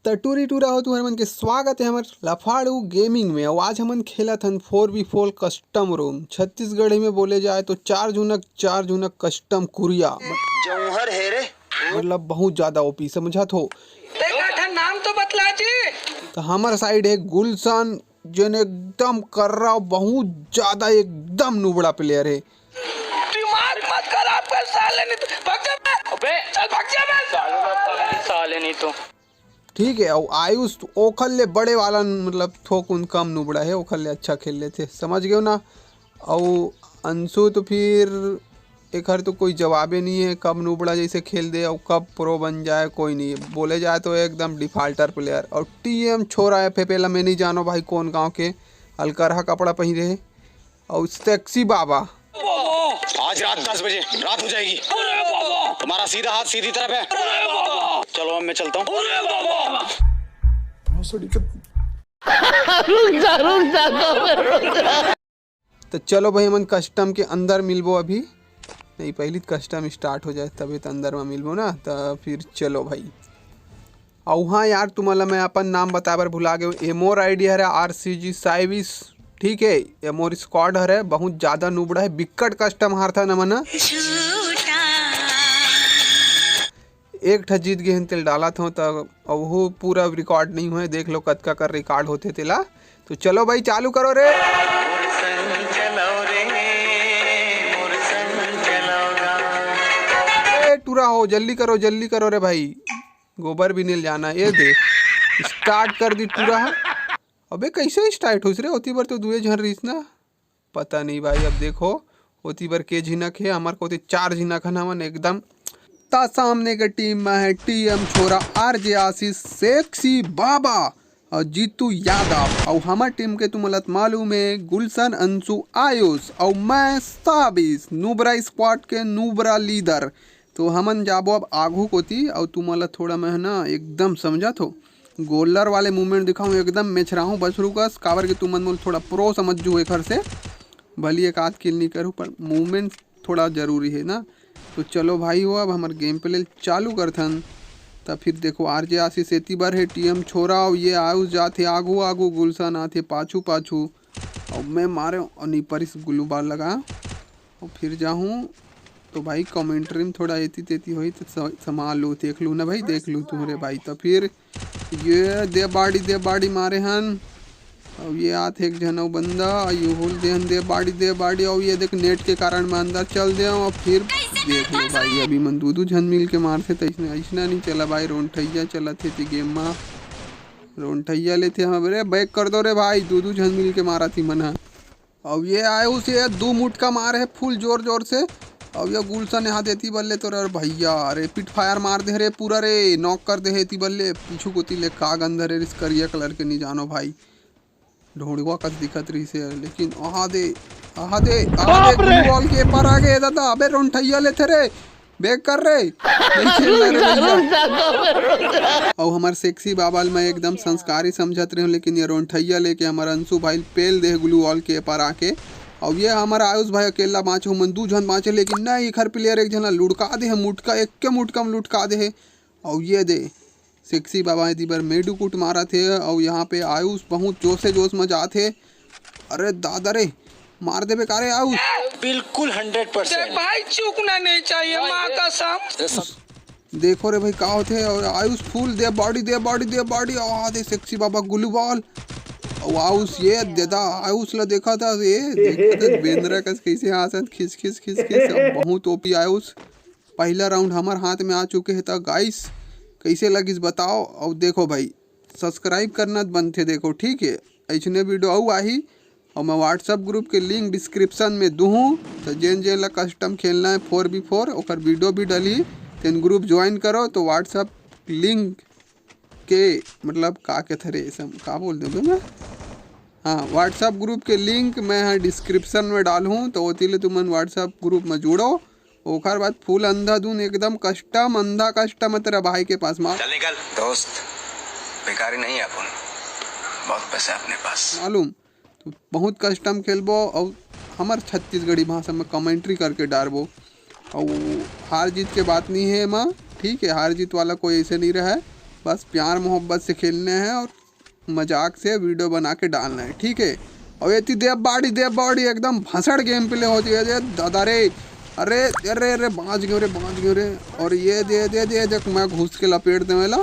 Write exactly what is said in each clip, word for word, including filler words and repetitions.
त टूरी टूरा हो, तुहर मन के स्वागत है हमर लफाड़ू गेमिंग में। अउ आज हमन खेलत हन फोर वी फोर कस्टम रूम। छत्तीसगढ़ी में बोले जाए तो चार झुनक चार झुनक कस्टम कुरिया। जौहर है रे। मतलब बहुत ज्यादा ओपी, समझत हो। तेका ठन नाम तो बतला जी। तो हमर साइड है गुलशन, जेन एकदम कर्रा, बहुत ज्यादा एकदम नुबड़ा प्लेयर है। दिमाग मत खराब कर साले, नहीं तो भाग जा बे। अबे चल भाग जा बे। साले नहीं तो। ठीक है, अउ आयुष तो ओखर ले बड़े वाला, मतलब थोकुन कम नुबड़ा है, ओखर ले अच्छा खेल लेथे, समझ गयो ना। अउ अंशु तो फिर एखर तो कोई जवाबे नहीं है, कब नुबड़ा जैसे खेल दे अउ कब प्रो बन जाए, कोई नहीं है। बोले जाए तो एकदम डिफाल्टर प्लेयर। अउ टीएम छोरा है फेफेला, मैं नहीं जानो भाई कौन गांव के, अलकरहा कपड़ा पहिरे है। अउ सेक्सी बाबा। आज रात दस बजे रात हो जाएगी। तुम्हारा सीधा हाथ सीधी तरफ है। चलो, अब मैं चलता हूँ। बहुत सड़ी के तो चलो भाई, हमन कस्टम के अंदर मिलबो अभी। नहीं, पहली कस्टम स्टार्ट हो जाए, तबे तो अंदर में मिलबो ना। तो फिर चलो भाई। अउ हाँ यार, तुम्हारा मैं अपन नाम बताए बर भुला गयो। एमोर आईडी हरे आरसीजी साइविस, ठीक है। एमोर स्क्वाड हरे, बहुत ज्यादा नुबड़ा है, बिक्कट कस्टम हारथन हमन। एक ठा जीत गे हन, तेल डालत हूँ, त अवहू पूरा रिकॉर्ड नहीं हुए। देख लो कतका कर रिकॉर्ड होते तेला। तो चलो भाई, चालू करो रे। ए, टूरा हो, जल्दी करो, जल्दी करो रे भाई, गोबर भी नहीं ले जाना। ये दे, स्टार्ट कर दी टूरा। अबे कैसे स्टार्ट होइस रे? ओती बर तो दुए झन रहिस ना। पता नहीं भाई, अब देखो ओती बर के झिनक हे, हमर कोती चार झिनक हन हमन एकदम। ता सामने के टीम में है टीएम छोरा, आरजे आशीष, सेक्सी बाबा और जीतू यादव। और हमर टीम के तुमन ला मालूम है, गुलशन, अंशु, आयुष और मैं साबिस, नुबरा स्क्वाड के नुबरा लीडर। तो हमन जाबो अब आघू कोती, और तुमन ला थोड़ा मैं ना एकदम समझत हो, गोलर वाले मूवमेंट दिखाऊं, एकदम मेछराहूं बछरू कस, काबर के तुमन मोल थोड़ा प्रो समझ जू एखर से। भली एक आध किल नहीं करूँ, पर मूवमेंट थोड़ा जरूरी है ना। तो चलो भाई हो, अब हमर गेम प्ले चालू करथन। तब फिर देखो, आरजे आशीष एती बर है, टीएम छोरा, और ये आयुष जात है आगू आगू, गुलशन आत है पाछू पाछू, और मैं मारे और नहीं परिस ग्लू बाल लगा, और फिर जाहूँ। तो भाई कमेंट्री में थोड़ा एती तेती होई तो स-, संभाल लू, देख लू ना भाई, देख लू तुहरे भाई। तो फिर ये दे बाड़ी, दे बाड़ी मारे हन। अब ये आत हे एक झन अउ बंदा, यू होल देहन दे बाड़ी, दे बाड़ी। अउ ये देख नेट के कारण मैं अंदर चल दे हूँ। अब फिर देख लो भाई, अभी मन दू दू झन मिल के मारथे, तो इसने ऐसना नहीं चला भाई, रोंठैया चलत हे ती गेम मा। रोंठैया लेथे हम, अरे बैक कर दो रे भाई, दू दू झन मिल के मारा थी मन ह। अब ये आयुष ये दू मुटका मारे है फुल जोर जोर से। अब ये गुलशन यहाँ देती बल्ले तोर, अरे भैया, रैपिड फायर मार दे रे पूरा रे, नॉक कर दे है ती बल्ले। पीछू कोती ले का गंध रे, रिस करिया कलर के नहीं जानो भाई, ढोड़वा कस दिखत रही से, लेकिन आहा दे, आहा दे, आहा दे, बाप रे! गुलू वॉल के पर आ गए दादा। अबे रोंठैया लेथे रे, बैक कर रे। नहीं खेलना रे भैया। अउ हमर सेक्सी बाबा ल मैं एकदम संस्कारी समझत रहे हूँ, लेकिन ये रोंठैया लेके हमर अंशु भाई पेल दे ग्लू वॉल के पार आके। अउ ये हमर आयुष भाई अकेला बाँचे, हमन दू झन बाँचे, लेकिन नहीं, एखर प्लेयर एक झन ला लुढ़का दे हे, मुटका, एक के मुटका में लुढ़का दे हे। अउ ये दे, सेक्सी बाबा एती बर मेडू कूट मारत हे, अउ यहाँ पे आयुष बहुत जोश से जोश में जात हे। अरे दादा रे, मार देबे का रे आयुष? बिल्कुल हंड्रेड परसेंट। देख भाई, चूकना नहीं चाहिए, माँ कसम। देखो रे भाई का होथे, और आयुष फुल दे बॉडी, दे बॉडी, दे बॉडी, आ दे सेक्सी बाबा ग्लू बॉल। और आयुष ये देदा, आयुष ला देखा था, ये देखा था बेंद्रा कस कैसे हांसत खिस खिस खिस खिस, अब बहुत ओपी आयुष। पहला राउंड हमर हाथ में आ चुके हे, त गाइस कैसे लगिस बताओ। और देखो भाई, सब्सक्राइब करना त बनथे, देखो ठीक है, ऐसने वीडियो अउ आही। और मैं WhatsApp ग्रुप के लिंक डिस्क्रिप्शन में दूहूँ, तो जेन जेन ला कस्टम खेलना है फोर बी फोर, ओकर वीडियो भी डली, तेन ग्रुप ज्वाइन करो। तो WhatsApp लिंक के मतलब का कहत हरे, सम-, का बोल देबे मैं? हाँ, WhatsApp ग्रुप के लिंक मैं ह डिस्क्रिप्शन में डालहूँ, तो ओती ले तुमन WhatsApp ग्रुप में जुड़ो। ओकर बाद फुल अंधाधुन एकदम कस्टम, अंधा कस्टम है तेरा भाई के पास मा-, चल निकल। दोस्त, बेकारी नहीं है अपन, बहुत पैसा है अपने पास। मालूम? तो बहुत कस्टम खेलबो और हमर छत्तीसगढ़ी भाषा में कमेंट्री करके डारबो। और हार जीत के बात नहीं है एमा, ठीक है, हार जीत वाला कोई ऐसे नहीं रहा है। बस प्यार मोहब्बत से खेलने हैं और मजाक से वीडियो बना के डालना है, ठीक है। और ये थी देव बाड़ी, देव बाड़ी एकदम भसड़ गेम प्ले होती है, ये दादा रे। अरे अरे अरे, बाँच गयो रे, बाँच गयो रे। और ये दे दे दे देख, मैं घुस के लपेट दे वाला।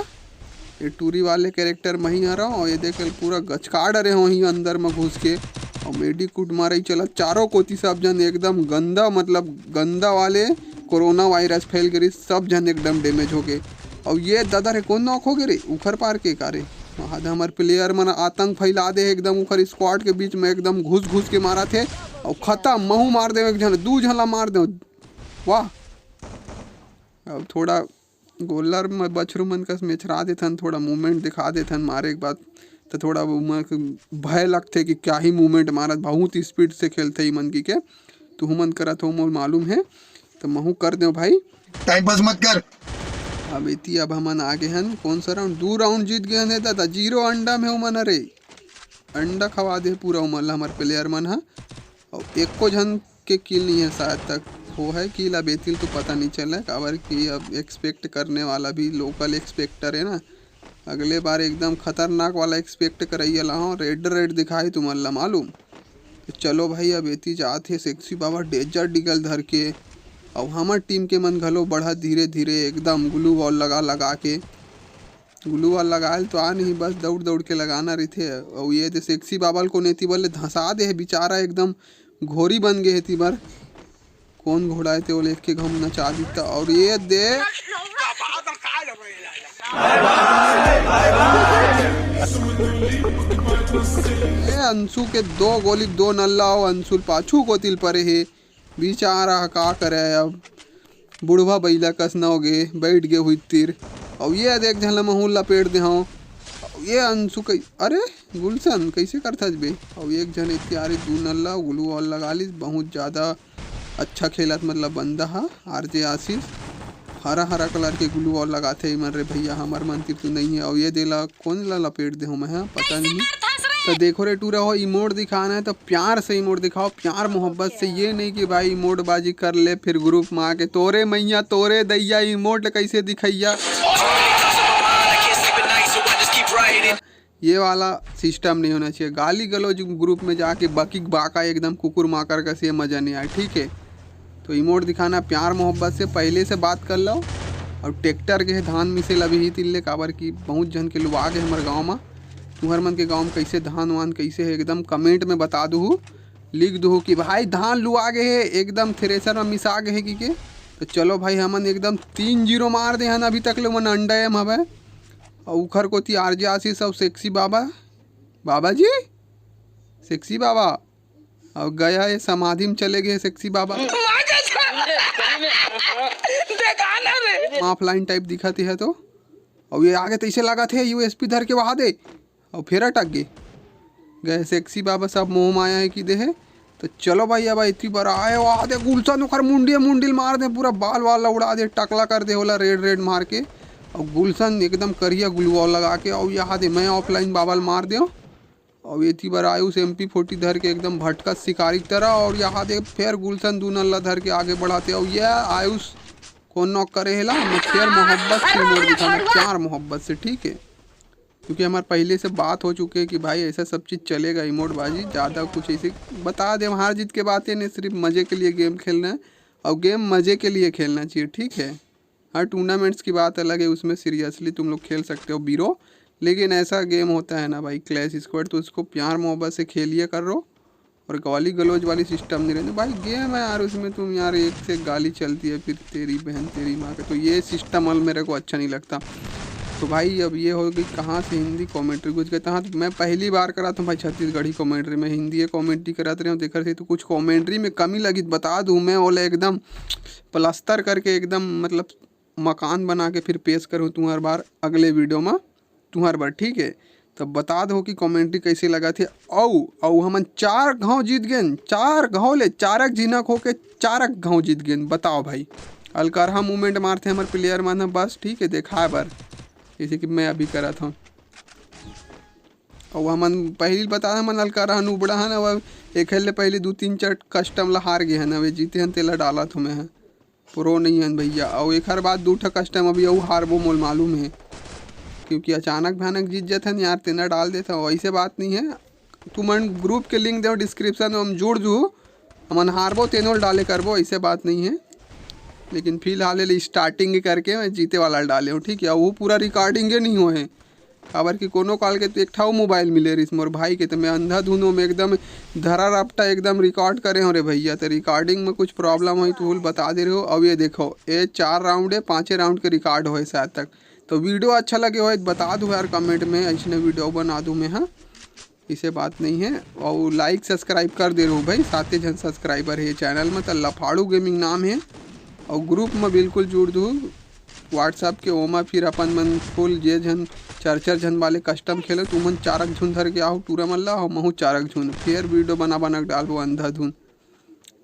ये टूरी वाले कैरेक्टर में ही आ रहा हूँ। और ये देख, पूरा गचका डरे हो ही अंदर में घुस के। और मेडी कूट मारे ही चला चारों कोती, सब जन एकदम गंदा, मतलब गंदा वाले कोरोना वायरस फैल गई, सब जन एकदम डैमेज हो गए। और ये दादा रे, कौन नॉक हो गए रे? उखर पार के का रे? वहाँ दे हमार प्लेयर मन आतंक फैला दे एकदम, उखर स्क्वाड के बीच में एकदम घुस घुस के मारा थे। और खत्म, महू मार दे एक झन, दू झन ला मार दे। वाह, अब थोड़ा गोलर में बछरू मन कस मेछरा देथन, थोड़ा मूवमेंट दिखा देथन मारे के बाद, तो थोड़ा वो मन के भय लगथे कि क्या ही मूवमेंट मारत, बहुत स्पीड से खेलथे ई मन की के। तुहू मन करत हो, मोर मालूम है, तो महू कर देव भाई। टाइम पास मत कर। अब एती अब हमन आगे हन, कौन सा राउंड? दू राउंड जीत गए हन दादा, जीरो अंडा में उमन, अरे अंडा खवा दे पूरा उमन ला हमार प्लेयर मन ह। और एको झन के किल नहीं है शायद तक, हो है किल, अब एतिल तो पता नहीं चला, काबर कि अब एक्सपेक्ट करने वाला भी लोकल एक्सपेक्टर है ना, अगले बार एकदम खतरनाक वाला एक्सपेक्ट करैया ला हूँ, रेड रेड दिखाई तुमन ला मालूम। तो चलो भाई, अब एती जात हे सेक्सी बाबा डेजर्ट डीगल धर के। अब हमर टीम के मन घलो बढ़त धीरे धीरे एकदम ग्लू वॉल लगा लगा के। ग्लू वॉल लगाए ल तो आ नहीं, बस दौड़ दौड़ के लगाना रहिथे। अउ ये दे सेक्सी बाबा ल कोन एती बर ले धंसा दे हे बेचारा, एकदम घोरी बन गे हे एती बर। कौन घोड़ा है ते ओला एक के घम नचा दिता। और ये दे ए अंशु के दो गोली, दो नल्ला, और अंशु ल पाछू कोतिल परे हे। बेचारा का करे अब, बुढ़वा बइला कस न हो गे, बैठ गे हुई तीर। और ये देख झन ल महूँ लपेट दे हूँ। ये अंशु कई, अरे गुलशन कैसे करथस बे? और एक झन इत्यादि दू नल्ला ग्लू वॉल लगा ली, बहुत ज़्यादा अच्छा खेलत मतलब बंदा हा आरजे आशीष। हरा हरा कलर के ग्लू वॉल लगाथे इमन रे भैया, हमर मन तीर तो नहीं है। और ये देला कौन ला लपेट दे हूँ मैं, हाँ, पता नहीं। तो देखो रे टूरा हो, इमोट दिखाना है तो प्यार से इमोट दिखाओ, प्यार मोहब्बत से। ये नहीं कि भाई इमोट बाजी कर ले फिर ग्रुप में आके तोरे मैया तोरे दैया इमोट कैसे दिखैया। ये वाला सिस्टम नहीं होना चाहिए। गाली गलौज ग्रुप में जाके बकी बाका एकदम कुकुर माकर कस, ये मज़ा नहीं आए, ठीक है। तो इमोट दिखाना प्यार मोहब्बत से, पहले से बात कर लो। और ट्रैक्टर के धान मिसे ल अभी ही तिल्ले, काबर कि बहुत झन के लुआ गे हमर गाँव में। तुहर मन के गाँव में कैसे धान वान कैसे है एकदम कमेंट में बता दूहू, लिख दूहू कि भाई धान लुआ गे हे, एकदम थ्रेसर में मिसा गे हे कि के। तो चलो भाई, हमन एकदम तीन जीरो मार दे हन अभी तक ले, मन अंडा एम हवे। और उखर कोती आरजे आशीष और सेक्सी बाबा, बाबा जी, सेक्सी बाबा, और गया ये समाधि में चले गए सेक्सी बाबा। ऑफलाइन टाइप दिखत है तो, और ये आगे तैसे लगा थे यूएसपी धर के वहा दे, और फिर अटक गए। गए सेक्सी बाबा सब मोह माया है कि दे है। तो चलो भाई, अब इतनी बार आए, वहा दे गुलशन ओकर मुंडिया मुंडिल मार दे, पूरा बाल वाल उड़ा दे, टकला कर दे होला रेड रेड मार के। और गुलशन एकदम करिया ग्लू वॉल लगा के, और यहाँ दे मैं ऑफलाइन बाबा ल मार दे। और ये थी बार आयुष एम पी फोर्टी धर के एकदम भटका शिकारी की तरह, और यहाँ दे फिर गुलशन दू नल्ला धर के आगे बढ़ाते। और ये आयुष कौन नॉक करे हेला, मैं फिर मोहब्बत से इमोट दिखाना, प्यार मोहब्बत से, ठीक है। क्योंकि हमारे पहले से बात हो चुके है कि भाई ऐसा सब चीज़ चलेगा, इमोट बाजी ज़्यादा कुछ ऐसे बता दे, हार जीत के बातें नहीं, सिर्फ मज़े के लिए गेम खेलना है। और गेम मज़े के लिए खेलना चाहिए, ठीक है। हाँ, टूर्नामेंट्स की बात अलग है, उसमें सीरियसली तुम लोग खेल सकते हो बीरो, लेकिन ऐसा गेम होता है ना भाई, क्लैश स्क्वाड, तो उसको प्यार मोहब्बत से खेलिए कर रो। और गाली गलौज वाली सिस्टम नहीं रहती भाई, गेम है यार, उसमें तुम यार एक से एक गाली चलती है, फिर तेरी बहन तेरी माँ के, तो ये सिस्टम वाला मेरे को अच्छा नहीं लगता। तो भाई अब ये हो गई कहाँ से हिंदी कमेंट्री घुस गए, हाँ, तो मैं पहली बार करा था भाई छत्तीसगढ़ी कमेंट्री में, हिंदी कमेंट्री करत रहे हो, देख रहे थे तो कुछ कमेंट्री में कमी लगी तो बता दूँ, मैं ओला एकदम प्लास्टर करके एकदम मतलब मकान बना के फिर पेश करूँ तुम्हार बार अगले वीडियो में तुम्हार बार, ठीक है। तो बता दो कि कमेंट्री कैसे लगा थे। औ औ हमन चार घाव जीत गेन, चार घाव ले चारक झिनक होके चारक घाव जीत गेन। बताओ भाई, अलकरहा मूवमेंट मारथे हमर प्लेयर मन ह बस, ठीक है, देखाए बर, जैसे कि मैं अभी करत हूँ। और हमन पहली बता, हमन अलकरहा नुबड़ा हन, अब एक ले पहले दू तीन चार कस्टम ला हार गए हन, अब जीते हन तेला डालत हूँ मैं ह। प्रो नहीं हन भैया। और एक हर बात दू ठा कस्टम अभी अउ हारबो मोल मालूम है। क्योंकि अचानक भयानक जीत जथन यार, तेना डाल देथन, वैसे बात नहीं है। तुमन ग्रुप के लिंक देव डिस्क्रिप्शन में, हम जुड़ जू, हमन हारबो तेनो ल डाले करबो, ऐसे बात नहीं है। लेकिन फिलहाल ले स्टार्टिंग करके मैं जीते वाला ल डाले हूँ, ठीक है। वो पूरा रिकॉर्डिंगे नहीं होए, काबर कि कोनो काल के तो एक ठा मोबाइल मिले रहिस मोर भाई के, तो मैं अंधाधुन में एकदम धरा रपटा एकदम रिकॉर्ड करे हो रे भैया। तो रिकॉर्डिंग में कुछ प्रॉब्लम होई तो बता दे रहे हो। अब ये देखो, ये चार राउंड है, पाँचे राउंड के रिकॉर्ड होए शायद तक। तो वीडियो अच्छा लगे होए तो बता दो यार कमेंट में, ऐसने वीडियो बना दूँ मैं, हाँ, इसे बात नहीं है। और लाइक सब्सक्राइब कर दे रहो भाई, साते झन सब्सक्राइबर है ये चैनल में, तो लफाड़ू गेमिंग नाम है। और ग्रुप में बिल्कुल जुड़ दू WhatsApp के, ओमा फिर अपन मन फुल जे झन चार चार झन वाले कस्टम खेलो, तुमन चारक झुन धर के आओ टूरा मन ला, और महू चारक झुन, फिर वीडियो बना बना के डालबो अंधाधुन,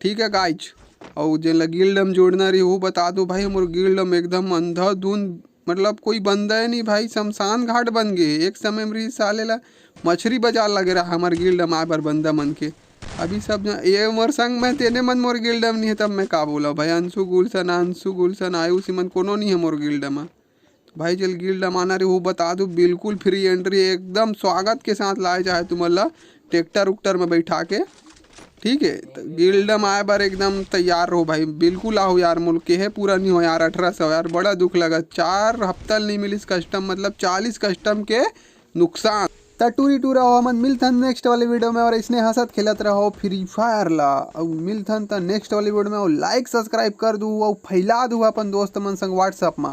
ठीक है गाइज। और जेन ला गिल्ड में जोड़ना रही वो बता दो भाई, हमर गिल्ड में एकदम अंधाधुन, मतलब कोई बंदा है नहीं भाई, शमशान घाट बन गए। एक समय में रही साले ला मछरी बाजार लगे रहा हमार गिल्ड में आए बर बंदा मन के। अभी सब जन, ये मोर संग में तेने मन मोर गिल्ड में नहीं है, तब मैं का बोला भाई। अंशु गुलशन, अंशु गुलशन, आयुष, इमन कोनो नहीं है मोर गिल्ड में। तो भाई जेल गिल्ड में आना रही वो बता दो, बिल्कुल फ्री एंट्री, एकदम स्वागत के साथ लाए जाए तुमन ला ट्रैक्टर उक्टर में बैठा के, ठीक है। तो गिल्ड में आए बर एकदम तैयार रहो भाई, बिल्कुल आओ यार। मुल्क के है पूरा नहीं हो यार, अठारह सौ यार, बड़ा दुख लगा। चार हफ्ता नहीं मिलिस कस्टम, मतलब चालीस कस्टम के नुकसान। त टूरी टूरा हो, हमन मिलथन नेक्स्ट वाले वीडियो में, और इसने हंसत खेलत रहो फ्री फायर ला। और मिलथन त नेक्स्ट वाले वीडियो में, और लाइक सब्सक्राइब कर दू और फैला दू अपन दोस्त मन संग WhatsApp में।